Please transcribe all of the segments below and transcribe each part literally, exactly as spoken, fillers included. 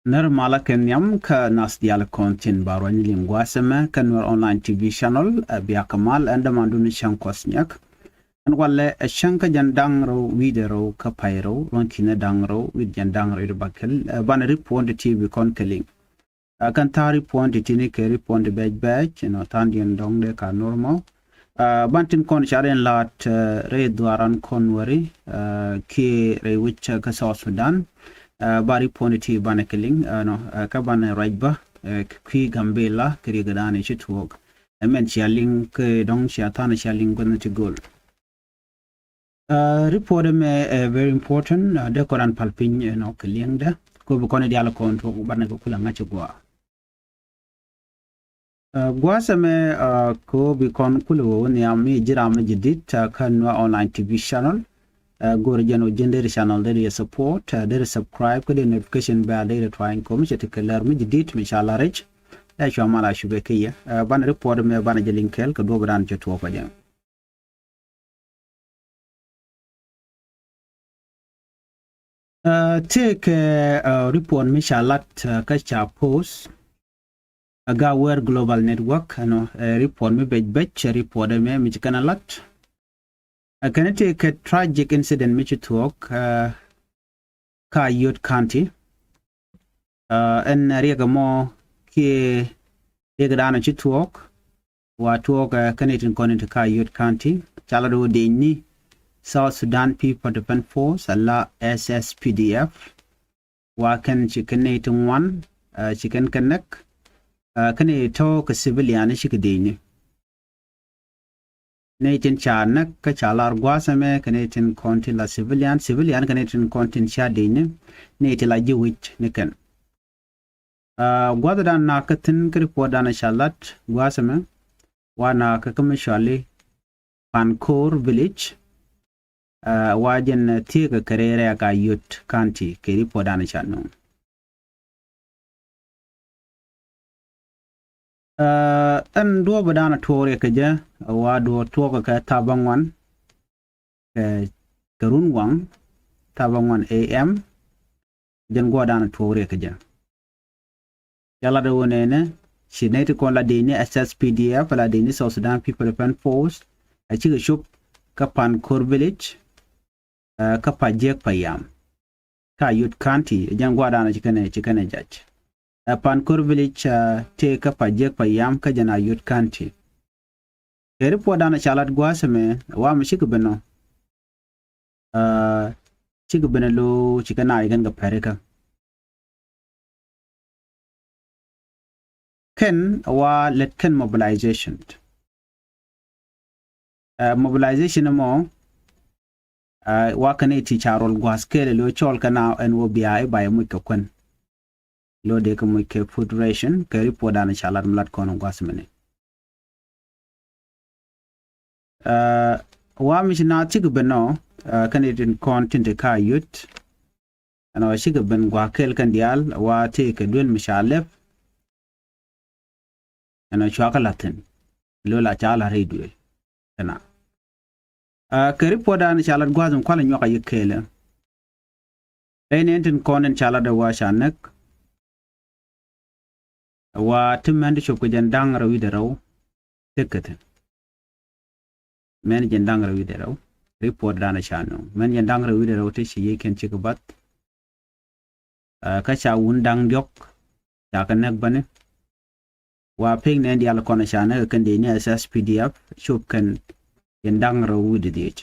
Nɛr malä kɛ nhiam kä nath diaal kɔn tin ba ruany liŋ gua̱a̱th ɛmɛ kä Nuer Online T V channel, ɛ biak kɛ mal ɛn dämandun cäŋ kuɔth nyɛk. Ɛn walɛ ɛ cäŋ kä jɛn da̱ŋ rɛw wi̱cdɛ rɛw kä pay rɛw ruɔ̱n ki̱n da̱ŋ rɛw wi̱c jɛn da̱ŋ rɛw wi̱cdɛ bäkɛl, ɛ banɛ ri puɔ̱n ti T V kɔn kɛ liŋ. Ɛ kɛn tha̱a̱ŋ ri puɔ̱n ti tini kɛ ri puɔ̱n ti bɛc bɛc, you know, tha̱a̱ŋ diɛn dɔ̱ŋ dee ka normal. Ɛ ban tin kɔn ca rɛn la̱t, ɛ rɛy dhuaaran kɔn weri, ɛ kiɛ rɛy wi̱c kä South Sudan. Ɛ ba ri puɔ̱n ti banɛ kɛ liŋ, ɛ nɔ, ɛ kä banɛ ruac bä, ɛ kui̱ Gambela kɛ riek dan ci tuɔɔk. Ɛ mɛn cia liŋ kɛ dɔ̱ŋ cia tha̱a̱ŋ cia liŋ gua̱n ti go̱l. Ɛ report ɛmɛ ɛ very important, ɛ dee kɔn ran pal piny, ɛ nɔ kɛ liɛŋdɛ. Kɛ bi kɔn diaal kɔn tuɔɔk banɛ kɛ kulɛ ŋa̱c gua̱a̱. Ɛ gua̱a̱th ɛmɛ, ɛ kɛ bi kɔn kulɛ wä wä nhiam mi ji̱ ram mi ji̱ dit, ɛ kä Nuer Online T V channel. Ɛ go̱o̱rɛ jɛn wä ji̱n deri channel deri support, ɛ deri subscribe kä deri notification bell deri twa̱a̱ny kɔ mi cɛ ti kɛ lär mi ji̱ dit mi ca la rɛc. Ɛ cua mal a cupɛ kɛ yɛ. Ɛ banɛ report ɛmɛ banɛ jɛ liŋ kɛɛl kɛ duɔ̱p dan cɛ tuɔɔk kɛ jɛ. Ɛ tëëkɛ, ɛ report mi ca lat, ɛ kä ca post, ɛ Gawer Global Network, ɛnɔ ɛ report mi bec bec, ɛ report ɛmɛ mi ci kɛn a lat. Ɛ kɛn tëëkɛ tragic incident mi ci tuɔɔk, ɛ kä Ayod County. Ɛ ɛn riɛk ɛmɔ kiɛ riɛk dan ci tuɔɔk. Wa tuɔɔk, ɛ kä nɛy tin kɔn in ti kä Ayod County ca lat wä dëëcni South Sudan People Defense Force ala S S P D F. Wa kɛn ci kɛn nɛy ti ŋuan, ɛ ci kɛn kɛ näk. Ɛ kä nɛy tɔ̱ kɛ civilian ci kɛ dëëcni. Nɛy tin ca näk kä ca lar gua̱a̱th ɛmɛ kɛ nɛy tin kɔn tin la civilian, civilian kɛ nɛy tin kɔn tin ca dëëcni, nɛy ti la ji̱ wi̱c ni kɛn. Ɛ gua̱a̱th dan nakä thi̱n kä report dan ca lat gua̱a̱th ɛmɛ, wa nakä kä mi cɔali Pankor Village, ɛ wa jɛn, ɛ thieekä kɛ rɛy rɛɛk Ayod County kɛ report dan ca nööŋ. Ɛ ɛn duɔ̱ɔ̱p dan tuɔɔk riɛk kɛ jɛ, wa duɔ̱ɔ̱p tuɔɔk kɛ thaap aŋuan kɛ, kɛ run waŋ, thaap aŋuan A M. Jɛn gua̱a̱th dan tuɔɔk riɛk kɛ jɛ. Ca lat wä nɛnɛ, ci nɛy ti kɔn la dëëcni S S P D F, la dëëcni South Sudan People Defense Force, a cikɛ cop kä Pankor Village, ɛ kä Pajek Payam. Kä Ayod County, jɛn gua̱a̱th dan ci kɛn ɛ, ci kɛn ɛ jac. Ɛ Pankor Village, ɛ tëë kä Pajek Payam kä jɛn Ayod County. Kɛ report dan ca lat gua̱a̱th ɛmɛ, wa mi cikɛ ben ɔ. Ɛ cikɛ ben ɛ lo cikɛ naath kɛn kɛ pɛrikä. Kɛn wa lät kɛn mobilization. Ɛ mobilization ɛmɔ, ɛ wa kɛn iti ca rol gua̱a̱th kɛɛl ɛ lo cɔl kɛn a ɛn wä bia i̱ ba yɛ muc kɛ kuän. Lo dee kɛ muc kɛ food ration kɛ report dan ca lat mi lat kɔn gua̱a̱th mini. Ɛ wa mi ci naath cikɛ ben ɔ, ɛ kɛn itin kɔn tin ti kä Ayod. Ɛn ɔ cikɛ ben gua̱a̱th kɛɛl kɛn diaal wa tëëkɛ duel mi ca lɛp. Ɛn ɔ cua kɛ la̱th thi̱n. Lo la ca la̱th rɛy duel. Kɛn a. Ɛ kɛ report dan ca lat gua̱a̱th mi kualɛ nyuak a yi kɛɛl ɛ. Rɛy nɛn tin kɔn in ca lat ɛ wa ca näk. Ɛ wa ti mɛn ti cop kɛ jɛn da̱ŋ rɛw wi̱cdɛ rɛw. Tëk kɛ thi̱n. Mɛn jɛn da̱ŋ rɛw wi̱cdɛ rɛw. Report dan ca nööŋ. Mɛn jɛn da̱ŋ rɛw wi̱cdɛ rɛw ti ci yiëë kɛn cikɛ bath. Ɛ kä ca wun da̱ŋ diɔ̱k ca kɛ näk bäni. Wa pek nɛn diaal kɔn ca näk kɛn dee ni S S P D F cop kɛn yɛn da̱ŋ rɛw wi̱cdɛ dhiec.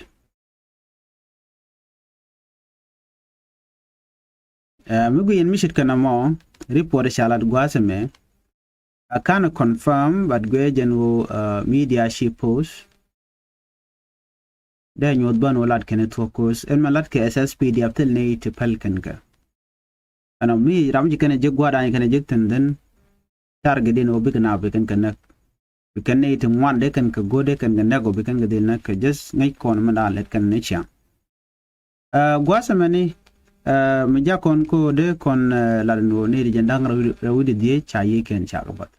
Ɛ mi gui yɛn mi ce̱tkɛ nɔmɔ report ca lat gua̱a̱th ɛmɛ. I can't confirm, but guiɛ jɛn ɣöö, ɛ, media ci post. Dee nyuɔth bän wä lat kɛn thuɔ̱k, cause ɛn mɛ lat kɛ S S P D F thil ni ti päl kɛn kɛ. Ɛn ɔ mi ram ci kɛn ji̱ gua̱a̱r dan ci kɛn ji̱ thi̱n thi̱n. Target din wä bikɛ na bikɛn kɛ näk. Bikɛn ni ti ŋuan dee kɛn kɛ go̱o̱r dee kɛn kɛ näk wä bikɛn kɛ dhil näk kɛ just ŋäc kɔn mɛ dan lɛt kɛn ni ciaŋ. Ɛ, gua̱a̱th ɛmɛni, ɛ, mi jak kɔn ko dee kɔn, ɛ, lat ni wä ni di jɛn da̱ŋ rɛw wi̱cdɛ dhiec ca yiëë kɛn ca kɛ bath.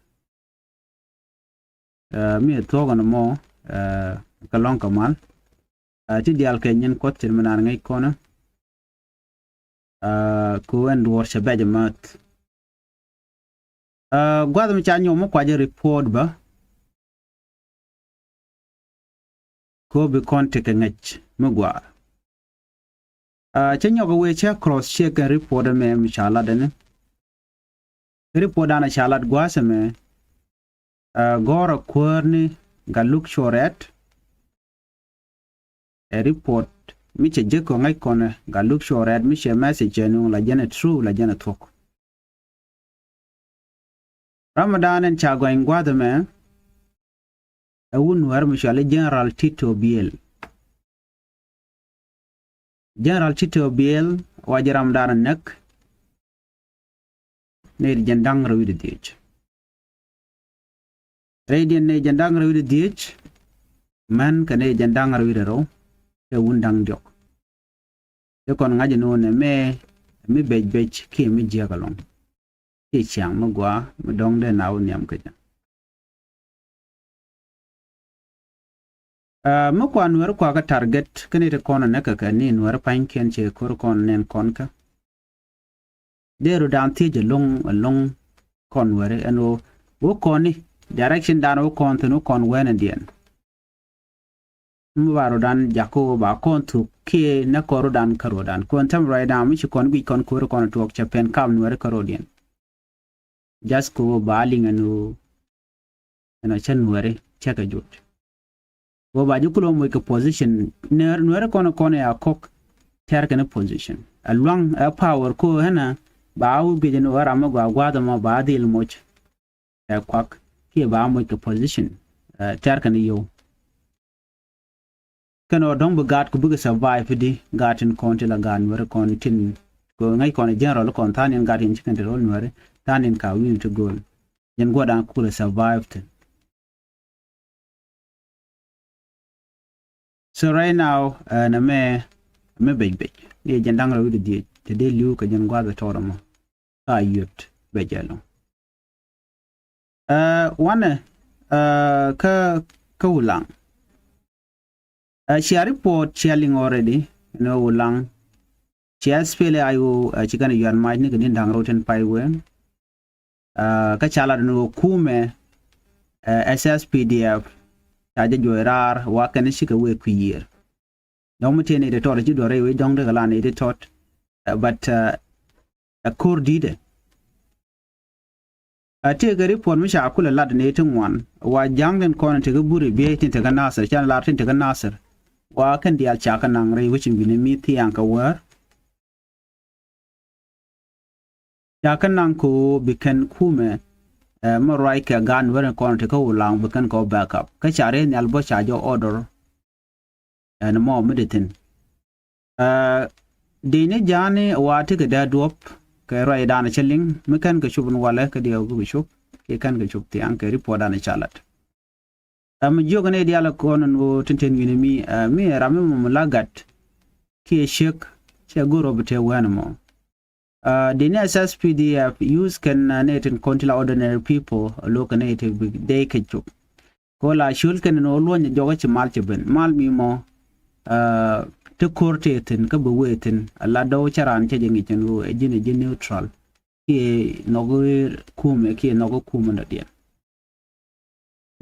Ɛ, mi ɛ thuɔ̱k ɛn mɔ, ɛ, kɛ lɔ̱ŋ kɛ mal. Ɛ, ti diaal kɛ nyin kuɔth cin mi naan ŋäc kɔn ɛ. Ɛ, ku ɛn duɔ̱ɔ̱r cɛ bɛc ɛmääth. Aa, gua̱th mi ca nyɔk mi kuacä report bä. Ko bi kɔn tekɛ ŋäc mi gua̱a̱r. Aa, cä nyɔk wee cä cross check ɛn report ɛmɛ mi ca lat ɛni. Report danɛ ca lat gua̱a̱th ɛmɛ, aa, gɔ̱rä kuäärni Gatluak Cuɔrɛt. Ɛ report mi cɛ jek kɔ ŋäc kɔnɛ Gatluak Cuɔrɛt mi cɛ message cɛ nuŋ la jɛn ɛ true la jɛn ɛ thuɔ̱k. Ram mi da̱a̱n ɛn ca gɔny gua̱th ɛmɛ ɛ wun Nuäär mi cɔal i̱ General Tito Biel. General Tito Biel wa jɛ ram da̱a̱n ɛ näk. Nɛy ti jiɛn da̱ŋ rɛw wi̱cdɛ dhieec. Rɛydiɛn nɛy jiɛn da̱ŋ rɛw wi̱cdɛ dhieec män kɛ nɛy jiɛn da̱ŋ rɛw wi̱cdɛ rɛw. Ɛ wun da̱ŋ diɔ̱k. Cɛ kɔn ŋa̱c ɛn ɣöö nɛmɛ mi bec bec kiɛ mi jiääk ɛlɔ̱ŋ. Kiɛ ciaŋ mi gua̱a̱ mi dɔ̱ŋ dee na wä nhiam kä jɛ. Aa, mi kua Nuäär kua kä target kä nɛy ti kɔn ɛ näk kɛ kɛ ni Nuäär pa̱nykiɛn cɛ ko̱r kɔn nɛn kɔn kä. Dee rɔ da̱a̱n thiec ɛlɔ̱ŋ ɛlɔ̱ŋ kɔn Nuääri ɛn ɣöö wä kɔn ni direction da̱a̱n wä kɔn thi̱n wä kɔn wɛn ɛn diɛn. Mi ba rɔdan jakä wä ba kɔn thuk kiɛ nɛ kɔn rɔdan kä rɔdan kɔn thɛm ruacdan mi ci kɔn guic kɔn ko̱ri kɔn tuɔɔk cɛ pɛn kam Nuääri kä rɔdiɛn. Just kɛ wä ba liŋ ɛn wä ɛn ɔ cɛ Nuääri cɛ kɛ jot. Wä ba ji̱ kulɛ wä moc kɛ position Nuääri kɔn kɔn ya kɔk tɛr kɛn position. Ɛ luaŋ ɛ power ko ɛn ɛ ba wä guic ɛn wä ram mi gɔaa gua̱a̱th ɛmɔ ba dhil moc. Ɛ kuak kiɛ ba moc kɛ position, ɛ, tɛr kɛn yio̱w. Kɛn ɔ dɔ̱ŋ bi gaat ku bikɛ survive di gaat tin kɔn ti la gaat Nuääri kɔn tin kɛ ŋäc kɔn general kɔn tha̱a̱n in gaat in ci kɛn ti rol Nuääri tha̱a̱n in ka wi̱i̱n ti go̱o̱l. Jɛn guɔdan kulɛ survive thin. So right now, ɛ, nɛmɛ mi bec bec ni jɛn da̱ŋ rɛw wi̱cdɛ dhieec te dee li̱w kɛ jɛn gua̱a̱th ɛ tɔɔr ɛmɔ. Ka yut bec ɛlɔ̱ŋ. Ɛ, wanɛ, ɛ, kä, kä Ulaŋ. Ɛ, cia report cia liŋ already ni Ulaŋ. Cia S P L A I O, ɛ, ci kɛn yuan mac ni kɛ ni da̱ŋ rɛw tin pay wee. Ɛ, kä ca lat ni wä kumɛ, ɛ, S S P D F ca jɛ juɔc raar wa kɛn cikɛ wee kui̱ yiër. Dɔ̱ŋ mi tëë nɛy ti tɔt ci duɔ̱r rɛy wec dɔ̱ŋ tekɛ la nɛy ti tɔt. Ɛ, but, ɛ, ɛ ko̱r di̱tɛ. Ɛ tëëkɛ report mi ca kulɛ lat nɛy ti ŋuan wa ja̱ŋ tin kɔn tekɛ buri biey tin tekɛ Nasir can lar tin tekɛ Nasir. Wa kɛn diaal ca kɛ naŋ rɛy wec in wi̱ni mi thiaŋ kɛ wäär. Ca kɛ naŋ kɛ ɣöö bi kɛn kumɛ, ɛ, mi ruac kɛ gan wɛrɛ kɔn ti kä Ulaŋ bi kɛn kɛ ɣöö backup. Kä ca rɛy nhial bä ca jɔ order. Ɛn mɔ mi di thi̱n. Ɛ, dini ja̱a̱ni wa ti kɛ dee duɔ̱p kɛ ruacdan cä liŋ mi kɛn kɛ cop in walɛ kɛ diɛw bikɛ cop kiɛ kɛn kɛ cop thiaŋ kɛ report dan ca lat. Ɛ mi jiök ni diaal kɔn in ɣöö tin ten wi̱ni mi, ɛ, mi ɛ ram mi mɔ mi la gat kiɛ ciek cɛ go̱r ɔ bi tëë wɛn mɔ. Ɛ, dini S S P D F use kɛn, ɛ, ni tin kɔn ti la ordinary people, ɛ, lo̱k kɛn ni ti bi dee kɛ cop. Kɛ ɣöö la ciöl kɛn ni ɣöö luɔ̱ny jɔk ci mal ci ben. Mal mi mɔ, ɛ, ti ko̱r tëë thi̱n kä bi wee thi̱n. Ɛ la dɔw cä raan cä jɛ ŋi̱c ɛn ɣöö ɛ ji̱n ɛ ji̱ neutral. Kiɛ nhɔk kumɛ kiɛ nhɔk kumɛ dɔ̱diɛn.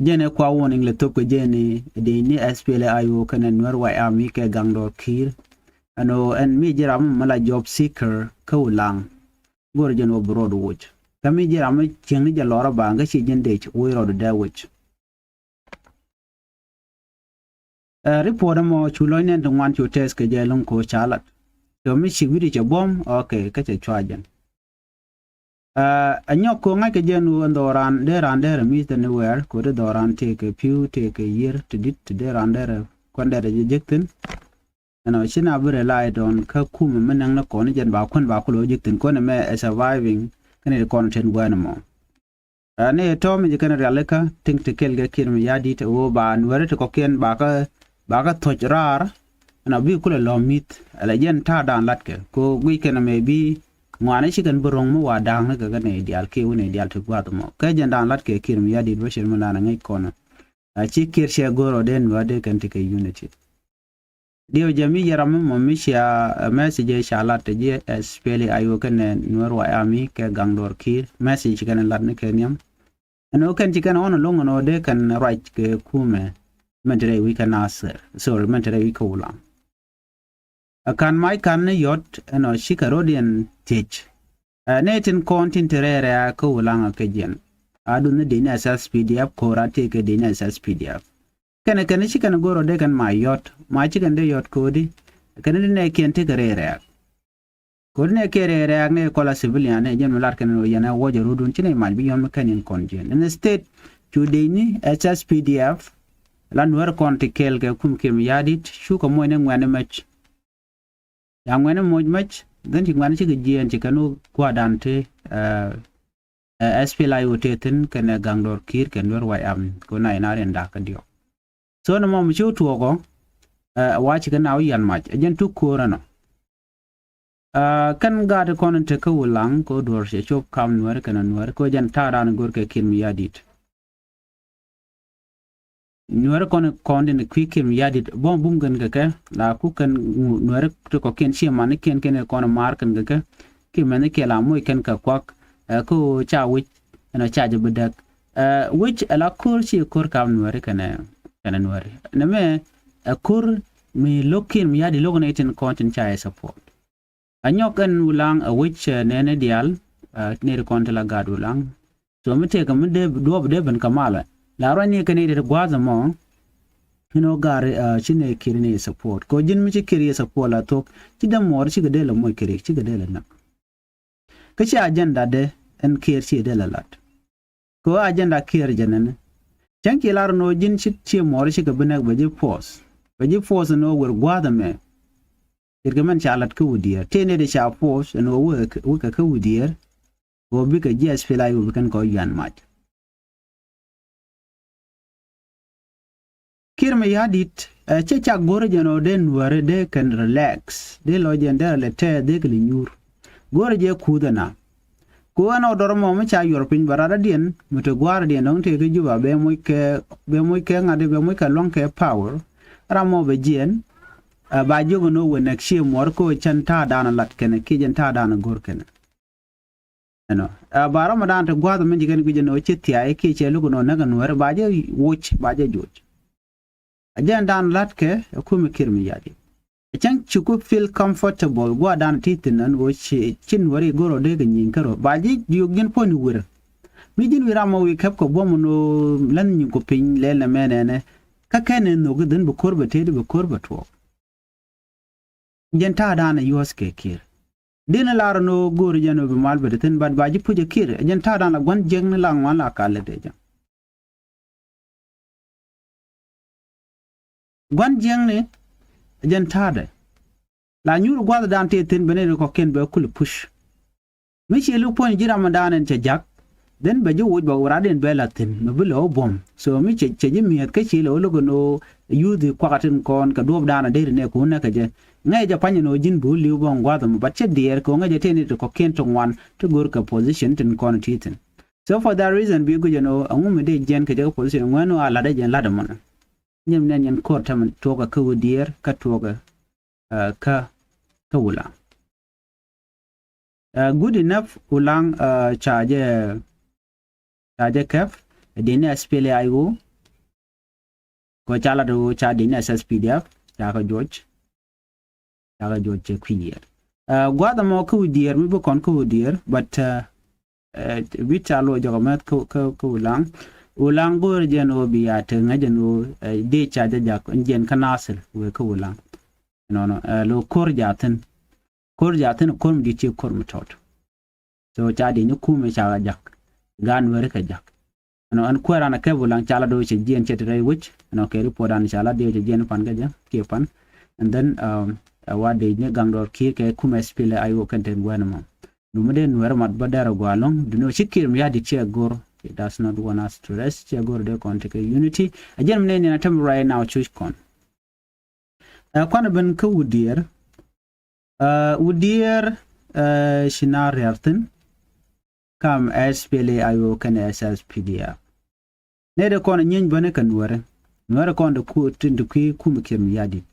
Jɛn ɛ kua warning lɛ thop kɛ jɛn i̱ dee ni S P L A I O kɛnɛ Nuer White Army kɛ gaŋ dɔɔr Kiir. Ɛn ɣöö ɛn mi ji̱ ram mi la job seeker kä Ulaŋ. Go̱r jɛn ɣöö bi rɔɔd woc. Kä mi ji̱ ram mi cieŋni jɛ lɔrä baŋ kä ci ji̱n dec woc rɔɔd dee woc. Ɛ, report ɛmɔ cu lɔc nɛn ti ŋuan cu tɛth kɛ jɛ lo̱ŋ ko̱ ca lat. Tɔ mi ci wi̱cdɛ cɛ buɔ̱m, okay, kä cɛ cua jɛn. Ɛ, ɛ nyɔk ko̱ ŋa̱c kɛ jɛn ɣöö ɛn dhɔran dee ran dee rɛ mi̱th anywhere, ko̱ dee dhɔran tëëkɛ pi̱w, tëëkɛ yiër, ti di̱t, ti dee ran dee rɛ kuɛn dee rɛ jɛ jek thi̱n. Ɛn ɔ ci na bi rely on kä kumɛ mi näŋ ni kɔn ni jɛn ba kuɛn ba kulɛ wä jek thi̱n, kuɛn ɛmɛ ɛ surviving, kä ni ti kɔn ten guɛn ɛmɔ. Ɛ, ni tɔ̱ mi ji̱ kɛn rialikä ti̱ŋ ti kɛl kɛ Kiir Mayardit ɣöö ba Nuɛri ti kɔ̱kiɛn bakä, bakä thuɔ̱c raar. Ɛn a bi kulɛ lɔ̱m mi̱th, ɛ lɛ jɛn ta̱a̱ da̱a̱n latkɛ. Kɛ ɣöö guic kɛn ɛmɛ bi ŋuani ci kɛn bi ro̱ŋ mi wa da̱a̱ŋ ni kɛ kɛ nɛy diaal kiɛ wä nɛy diaal ti gua̱a̱th ɛmɔ. Kɛ jɛn da̱a̱n latkɛ Kiir Mayardit bä cir mi da̱a̱n ɛ ŋäc kɔn. Ɛ, ci Kiir cɛ go̱r ɔ dee Nuɛri dee kɛn ti kɛ unity. Diɛw jɛ mi yɛ ram mi mɔ mi cia, eh, message ca lat ti ji̱ S P L A I O kɛnɛ Nuɛr White Army kɛ gaŋ dɔr ki̱i̱r. Message kɛnɛ lat ni kɛ nhiam. Ɛn ɣöö kɛn ci kɛn ɣɔn loŋ ɛn ɣöö dee kɛn ruac kɛ kumɛ. Mɛn ti rɛy wi̱c kɛ Nasir. Sorry, mɛn ti rɛy wi̱c kɛ Wulaŋ. Ɛ ka̱n mac ka̱n ni yɔt ɛn ɣöö cikɛ rɔ̱diɛn thiec. Ɛ nɛy tin kɔn tin te rɛy rɛ̈ɛ̈k kä Wulaŋ ɛ kɛ jiɛn. A duŋni dec ni S S P D F ko̱r a tëëkɛ dec ni S S P D F. Kɛnɛ kɛn ci kɛn go̱r ɔ dee kɛn ma yɔt, ma ci kɛn dee yɔt ko̱di. Kɛn di nɛy kiɛn tekɛ rɛy rɛ̈ɛ̈k. Ko̱di nɛy kiɛn rɛy rɛ̈ɛ̈k nɛy kɔl a civilian nɛy jɛn mi lat kɛn ɔ yɛn ɛ wuɔcɛ rut dun ci nɛy mac bi yɔm kɛn in kɔn jiɛn. Instead, cu dec ni S S P D F, la Nuɛr kɔn ti kɛɛl kɛ kum Kiir Mayardit, cukɛ moc ni ŋuɛ̈ni mec. Ya ŋuɛ̈ni moc mec, dhän ci ŋuɛ̈ni cikɛ jiɛɛn ci kɛn wä gua̱a̱rdan ti, eh, eh, S P L A I O tëë thi̱n kɛnɛ gaŋ dɔr Kiir kɛ Nuɛr White Army, kɛ wä na in a riɛn da̱k kä diɔ̱k. So ni mɔ mi ci wä tuɔɔkɔ, eh, wa ci kɛn na wä yan mac, ɛ jɛn tuk ko̱r ɛnɔ. Ah, kɛn gaat kɔn in te kä Wulaŋ, kɛ wä duɔ̱ɔ̱r cɛ cop kam Nuɛr kɛnɛ Nuɛr, kɛ wä jɛn ta̱a̱ raan go̱r kɛ Kiir Mayardit. Nuɛri kɔn kɔn tin kui̱ Kiir Mayardit bä bum kɛn kɛ kɛ la ku kɛn Nuɛri ti kɔ̱kiɛn ci mani kiɛn kɛn kɔn maar kɛn kɛ kɛ. Kiɛ mɛni kiɛ la moc kɛn kɛ kuak, ɛ, kä ɣöö ca wi̱c ɛn ɔ ca jɛ bi däk. Ɛ, wi̱c ɛ la ko̱r ci ko̱r kam Nuɛri kɛnɛ, kɛnɛ Nuɛri. Nɛmɛ ɛ ko̱r mi lo̱k Kiir Mayardit lo̱k ni tin kɔn tin ca ɛ support. A nyɔk ɛn Wulaŋ a wec, eh, nɛnɛ diaal, eh, nɛy ti kɔn ti la gaat Wulaŋ. So mi tëëkɛ mi dee duɔɔp dee ben kɛ malɛ. La ruac ni kɛ nɛy ti gua̱a̱th ɛmɔ. Inɔ gaari, eh, ci nɛy Kiir ni support. Kɛ ji̱n mi ci Kiir yɛ support la thok. Ci dee muɔɔr cikɛ dee la moc Kiir, cikɛ dee la näk. Kä ci agenda dee ɛn Kiir ci dee la lat. Kɛ ɣöö agenda Kiir jɛ nɛnɛ. Cäŋ ci lar ni ɣöö ji̱n ci, ci muɔɔr cikɛ bi näk bɛ ji̱ force. Bɛ ji̱ force ni ɣöö wer gua̱a̱th ɛmɛ. Kɛ mɛn ca lat kä Wi̱diɛɛr. Tëë nɛy ti ca force ni ɣöö wekɛ, wekɛ kä Wi̱diɛɛr. Ɣöö bikɛ ji̱ S P L A I O bi kɛn kɔ yuan mac. Kiir Mayardit, eh, cɛ cak go̱rɛ jɛn ɔ dee Nuɛri dee kɛn relax. Dee lɔ jɛn dee rɛ lɛ tɛɛ dee kɛ li nyuur. Go̱rɛ jɛ kuuth ɛna. Ku ɛn ɔ dɔr mɔ mi ca yuɔr piny bɛ rat adiɛn, mi te gua̱a̱r adiɛn dɔ̱ŋ tëë kä Juba bɛ moc kɛ, bɛ moc kɛ ŋa̱t bɛ moc kɛ lua̱ŋ kɛ power. Ram mɔ bɛ jiɛn, eh, ba jiök ɛn ɔ wä nɛk cië muɔr kä cɛn ta̱a̱ da̱a̱n lat kɛnɛ kiɛ jɛn ta̱a̱ da̱a̱n go̱r kɛnɛ. Ɛnɔ, ɛ, ba Ramadan ti gua̱a̱th min ji̱ kɛn guic ɛn ɣöö ci thia̱a̱c kiɛ cɛ luk ɛn ɣöö näk ɛ Nuɛɛri ba jɛ woc, ba jɛ joc. Ɛ jɛn dan la̱tkɛ ɛ kumɛ Kiir Mayardit. Ɛ cäŋ ci ku feel comfortable gua̱a̱th dan ti thi̱n ɛn ɣöö ci, ci Nuɛɛri go̱r ɔ dee kɛ nyiŋ kärɔ̱. Ba ji̱ diök ji̱n puɔ̱ny wi̱r. Mi ji̱n wi̱r ram ɔ wi̱i̱ kɛp kɛ buɔ̱m ɛn ɣöö länh nyiŋ ku piny lɛl nɛ mɛn ɛnɛ. Kä kɛn ɛ nhök i̱ dhän bi ko̱r bɛ tëëdi bi ko̱r bɛ tuɔɔk. Jɛn ta̱a̱ da̱a̱n ɛ yuɔ̱ɔ̱s kɛ Kiir. Di̱n lar ni ɣöö go̱o̱ri jɛn ɣöö bi mal bɛ ti thi̱n, but ba ji̱ puc ɛ Kiir. Jɛn ta̱a̱ da̱a̱n la gua̱n jiäkni la ŋuan la kal lɛ dee jɛ. Gua̱n jiäkni jɛn ta̱a̱dɛ. La nyuur gua̱th da̱a̱n tëë thi̱n bɛ ni ri kɔ̱kiɛn bɛ kul push. Mi ci luk puɔ̱ny ji̱ Ramadan ɛn cɛ ja̱k, then bɛ ji̱ woc bɛ rat in bɛ la̱th thi̱n mi bi lɛ wä buɔ̱m. So mi cɛ, cɛ ji̱ mi̱eth kä ci lɛ wä lo̱k ɛn ɣöö yuuth i̱ kuakä tin kɔn kɛ duɔ̱ɔ̱pdan a deri nɛ kun nɛ kɛ jɛ. Ŋäcɛ jɛ pa̱ny ɛn ɣöö ji̱n bi wä li̱w bä ŋua̱th ɛmɔ, but cɛ diɛɛr kɛ ɣöö ŋäcɛ tëë ni ti kɔ̱kiɛn ti ŋuan ti go̱r kɛ position tin kɔn ti thi̱n. So for that reason bi guic ɛn ɣöö ɛŋu mi dee jiɛn kɛ jɛ kä position ŋuɛ̈n ɣöö a la̱t ɛ jɛn la̱t ɛmɔ nɛ. Nyɛ mi nɛn yɛn ko̱r tɛmɛ tuɔɔkɛ kä Wi̱diɛɛr kä tuɔɔkɛ, ɛ, kä, kä Wulaŋ. Ɛ, good enough, Wulaŋ, ɛ, ca jɛ, ca jɛ kɛp, ɛ, dini S P L A I O. Kɔ ca lat ɣöö ca dini S S P D F, ca kɛ juɔc. Ca kɛ juɔc cɛ kui̱ yiɛɛr. Ɛ, gua̱th ɛmɔ kä Wi̱diɛɛr, mi bi kɔn kä Wi̱diɛɛr, but, ɛ, ɛ, bi ca luɔ jɔk ɛmɛ kä, kä, kä Wulaŋ. Wulaŋ go̱o̱rɛ jɛn ɣöö bi a te ŋäc jɛn ɣöö, ɛ, dee ca jɛ jak, jɛn kä Nasir wëë kä Wulaŋ. Nɔnɔ, ɛ, lo ko̱r jathin. Ko̱r jathin ko̱r mi di̱t ci ko̱r mi tɔt. So ca di̱t ni kumɛ ca jak. Gan weri kɛ jak. Ɛnɔ ɛn kuɛran a kɛp Wulaŋ ca la do̱ cɛ jiɛn cɛ ti rɛy wec. Ɛnɔ kɛ report an ca la diɛ cɛ jiɛn pan kɛ jɛ kiɛ pan. And then, um, ɛ wa di̱t ni gaŋ dɔr Kiir kɛ kumɛ S P L A I O kɛn ten guɛn mɔ. Dumi dee Nuɛr mat bä dɛr a gua lɔŋ. Duni ci Kiir mi ya di̱t cɛ go̱r. He does not want us to rest. Cɛ go̱r dee kɔn ti kɛ unity. A jɛn mi nɛ ni na tem right now cuc kɔn. Ɛ, kuan ben kä Wi̱diɛɛr. Ɛ, Wi̱diɛɛr, ɛ, ci na riar thi̱n kam S P L A I O kɛnɛ S S P D F. Nɛ de kɔn nyieny bäni kɛ Nuɛri. Nuɛri kɔn de ku, tin de kui̱ kumɛ Kiir mi ya di̱t.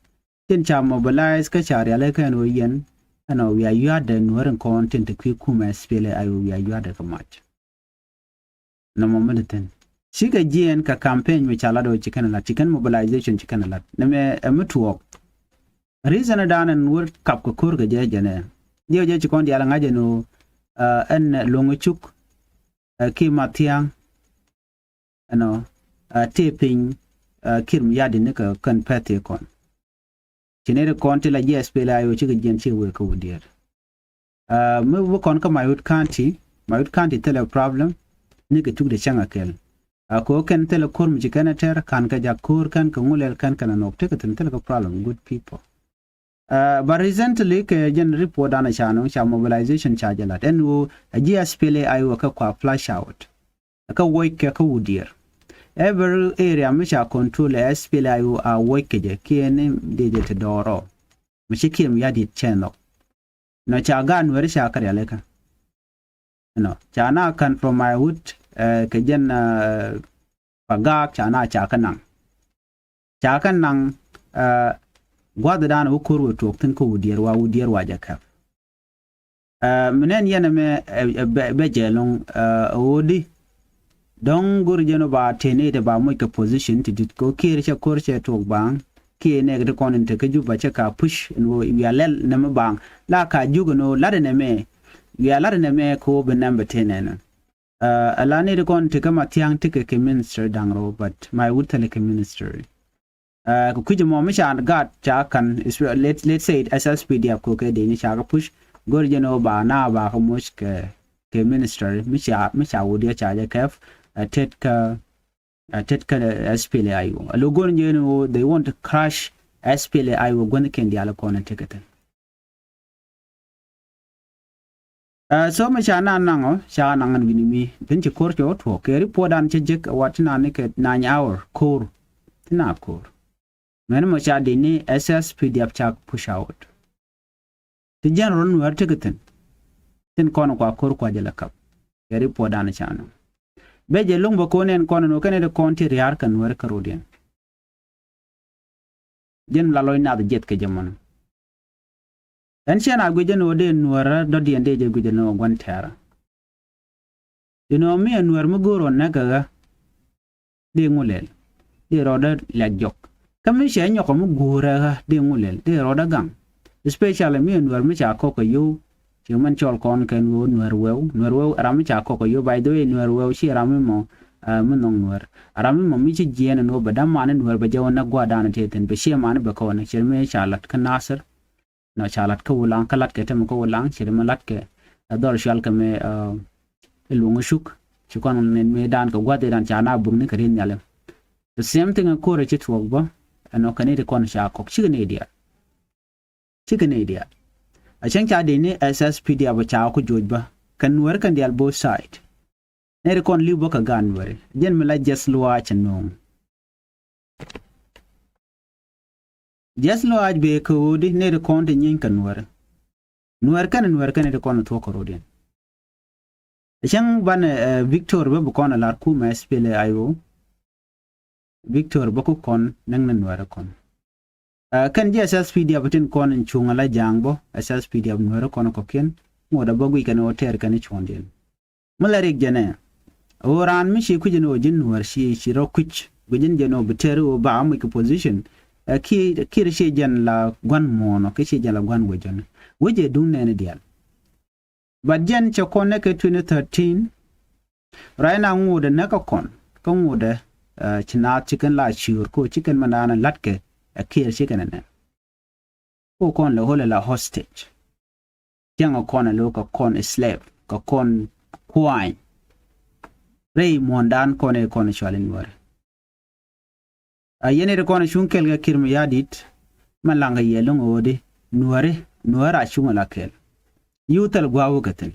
Tin ca mobilize kä ca rialikä ɛn ɣöö yɛn ɛn ɣöö wiaa yua̱a̱dɛ Nuäär in kɔn tin te kui̱ kumɛ S P L A I O wiaa yua̱a̱dɛ kɛ mac. Nɔmɔ mi di thi̱n cikɛ jiɛɛn kɛ campaign mi ca lat ɣöö ci kɛn lat, ci kɛn mobilization ci kɛn lat. Nɛmɛ ɛ mi tuɔɔk. Reason dan ɛn wä kap kɛ ko̱r kɛ jɛ jɛnɛ. Diɛw jɛ ci kɔn diaal ŋa̱c ɛn ɣöö ɛn Luɔ̱ŋ Cuk, ɛ, ki Mathiaŋ, ɛnɔ, ɛ, tëë piny, ɛ, Kiir Mayardit ni kɛ kɛn pɛth tëë kɔn. Ci nɛy ti kɔn ti la ji̱ S P L A I O cikɛ jiɛn ci wëë kä Udiɛɛr. Ɛ, mi bi kɔn kä Maiwut County, Maiwut County thilɛ problem, ni kɛ cuk de cäŋ a kɛl. Ɛ, kɛ ɣöö kɛn thilɛ ko̱r mi ci kɛn ɛ tɛr, ka̱n kɛ jak ko̱r kɛn kɛ ŋulɛl kɛn kɛn ɛ nhɔk, tekɛ thi̱n thilɛ kɛ problem, good people. Ɛ, but recently kɛ jɛn report dan ɛ ca nöŋ ca mobilization ca jɛ lat ɛn ɣöö ɛ ji̱ S P L A I O kɛ kua flush out. Kä wuɔc kɛ kä Udiɛɛr. Every area mi ca control ɛ S P L A I O a wuɔc kɛ jɛ kiɛ ni dee jɛ ti dɔɔrɔ. Mi ci Kiir Mayardit cɛ nhɔk. Nɔ ca gaat Nuɛri ca kä rialikä. Nɔ ca na ka̱n from Maiwut, ɛ, kɛ jɛn, ɛ, Pagak ca na ca kä naŋ. Ca kä naŋ, ɛ, gua̱th dan wä ko̱r wä tuɔɔk thi̱n kä Udiɛɛr wa Udiɛɛr wa jɛ kɛp. Ɛ, mi nɛn yɛn ɛmɛ, ɛ, ɛ, bɛ, bɛ jɛ loŋ, ɛ, ɣöödi. Dɔ̱ŋ go̱r jɛn ɔ ba tëë nɛy ti ba moc kɛ position ti di̱t kɛ ɣöö Kiir cɛ ko̱r cɛ tuɔɔk baaŋ. Kiɛ nɛɛk ti kɔn in te kä Juba cɛ ka push in ɣöö wiaa lɛl nɛmɛ baaŋ. La ka jiök in ɣöö lat in ɛmɛ. Wiaa lat in ɛmɛ kɛ ɣöö bi nɛm bɛ tëë nɛn. Ɛ, ala nɛy ti kɔn ti kä Mathiaŋ ti kɛ kɛ ministry da̱ŋ rɛw, but Maiwut thilɛ kɛ ministry. Ɛ, kɛ kui̱c mɔ mi ca gaat ca ka̱n, let's, let's say it, S S P D F kɛ kɛ dee ni ca kɛ push. Go̱r jɛn ɔ ba na ba kɛ moc kɛ, kɛ ministry mi ca, mi ca Udiɛɛr ca jɛ kɛp, ɛ, tet kä, ɛ, tet kä S P L A I O. Alo go̱r jɛn ɔ they want to crush S P L A I O gua̱n kɛn diaal kɔn in tekɛ thi̱n. Ɛ, so mi ca na naŋ ɔ ca naŋ ɛn wi̱ni mi ben ci ko̱r cɛ wä tuɔɔk kɛ report dan cɛ jek ɛ wat ti na ni kɛ nine hour ko̱r. Ti na ko̱r. Mɛn mɔ ca dee ni S S P D F ca push out. Ti jɛn run Nuɛr ti kɛ thi̱n. Tin kɔn kua ko̱r kua jɛ lɛ kap. Kɛ report dan ca naŋ. Bɛ jɛ lo̱ŋ bä ko̱n ɛn kɔn ɛn wä kɛn ɛ ti kɔn ti ria̱r kɛ Nuɛr kä rodiɛn. Jɛn la lɔc nath jiɛth kɛ jɛ mɔnɔ. Ɛn ciɛn a guic jɛn ɣöö dee Nuäärä dɔ̱diɛn dee jɛ guic jɛn ɣöö gua̱n tɛ̈rä. Inɔ mi ɛ Nuäär mi go̱o̱r ɣän näk kɛ ɣä dee ŋu lɛl dee rɔɔdä lɛk jɔk. Kä mi cɛ nyɔkɔ mi go̱o̱rɛ ɣä dee ŋu lɛl dee rɔɔdä gaŋ. Especially mi ɛ Nuäär mi ca kɔk kɛ yio̱w. Ci mɛn cɔl kɔn kɛn ɣöö Nuɛr wɛw, Nuɛr wɛw ram mi ca kɔk kɛ yio̱w, by the way, Nuɛr wɛw ci ram mi mɔ, ɛ, mi nhɔŋ Nuɛr. Ram mi mɔ mi ci jiɛɛn ɛn ɣöö bɛ da̱ŋ mani Nuɛr bɛ jɛ wä näk gua̱a̱r dan tëë thi̱n, bɛ ciɛ mani bɛ kɔn ci mi ca lat kä Nasir. Nɔ ca lat kä Wulaŋ, kä lat kɛ tɛmɛ kä Wulaŋ, ci mi lat kɛ, ɛ, dhɔr cual kɛ mi, ɛ, Luŋ Cuk. Ci kɔn ni mi dan kɛ gua̱a̱r dan ca na buk ni kɛ ri̱n nhiali. The same thing ɛ ko̱rɛ ci tuɔɔk bä, ɛnɔ kɛ ni ti kɔn ca kɔk, cikɛ ni diaal. Cikɛ nɛy diaal. A cäŋ ca dee ni S S P D F ca ku joc bä. Kɛ Nuäär kɛn diaal both side. Nɛy ti kɔn li̱w bä kɛ gaat Nuääri. Jɛn mi la Jɛth Luaac cɛ no̱o̱ŋ. Jɛth Luaac bee kɛ ɣöödi nɛy ti kɔn ti nyieeny kɛ Nuääri. Nuäär kɛn Nuäär kɛn ti kɔn thuɔ̱k kɛ rɔ̱diɛn. A cäŋ banɛ, ɛ, Victor bä bi kɔn a lar kumɛ S P L A I O. Victor bä ku kɔn näŋ ni Nuäärä kɔn. Ɛ, kɛn ji̱ S S P D F tin kɔn in cuŋ ala ja̱a̱ŋ bä, S S P D F Nuäärä kɔn kɔ̱kiɛn, ŋot a bä guic kɛn ɣöö tɛɛr kɛn i̱ cuɔ̱ndiɛn. Mi la rik jɛn ɛ, ɣöö raan mi ci kui̱c ɛn ɣöö ji̱n Nuäär ci, ci rɔ kui̱c, guic ji̱n jɛn ɣöö bi tɛɛr ɣöö ba a muc kɛ position. Ɛ, Kiir, Kiir ci jɛn la gua̱n muɔ̱ɔ̱nɔ, ki ci jɛn la gua̱n wecä ni. Wec ɛ duŋ nɛɛni diaal. But jɛn cɛ kɔn nɛ kɛ twenty thirteen. Right now ŋuudɛ nɛ kä kɔn kä ŋuudɛ, ɛ, ci naath ci kɛn la ciöör ko ci kɛn mɛ naan ɛ la̱tkɛ ɛ Kiir ci kɛn ɛ nɛ. Ko kɔn lɛ hold ɛ la hostage. Cäŋ ɛ kɔn ɛ lo̱k kɛ kɔn ɛ slave kɛ kɔn kuany. Rɛy muɔ̱ɔ̱ndan kɔn ɛ kɔn ɛ cual in wärɛ. A yɛn iti kɔn cuŋ kɛl kɛ Kiir Mayardit. Mɛ laŋ kɛ yɛ lo̱ŋ ɣöödi Nuääri, Nuäär a cuŋ ala kɛl. Yiw thil gua̱a̱ wä kɛ thi̱n.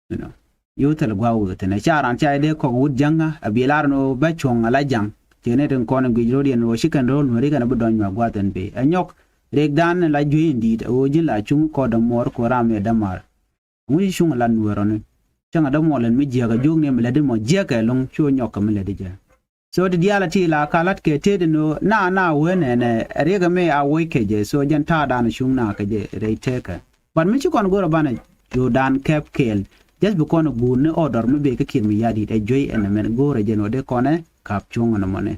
You know, yiw thil gua̱a̱ wä kɛ thi̱n. Ɛ ca raan ca idee kɔk wut ja̱ŋä a bi lar ni ɣöö bä cuɔ̱ŋ ala ja̱ŋ. Cɛ ni tin kɔn guic ro̱diɛn ɣöö ci kɛn ro̱l Nuääri kɛn bi dɔ̱ny nyuak gua̱a̱th ɛn pee. Ɛ nyɔk rik dan la juey in di̱i̱t ɛ ɣöö ji̱n la cuŋ kɔɔt dämuɔɔr kɛ ram yɛ dämaar. Ŋu ci cuŋ lat Nuäär ɔni. Cäŋ a dämuɔɔr lät mi jiäk a jiök ni mi lätdi mɔ jiäk kɛ lo̱ŋ cu nyɔk kɛ mi lätdi jɛ. So ti diaal a ti la ka lat kɛ tëëdi ni na na wen ɛnɛ riɛk mi a woc kɛ jɛ. So jɛn ta̱a̱ dan cuŋ na kɛ jɛ rɛy tekɛ. But mi ci kɔn go̱rɛ banɛ jo̱o̱dan kɛp kɛɛl. Just bi kɔn guur ni order mi bee kä Kiir Mayardit ɛ juey ɛnɛ mɛn go̱rɛ jɛn wä dee kɔnɛ kap cuŋ ɛnɛ mɔnɛ.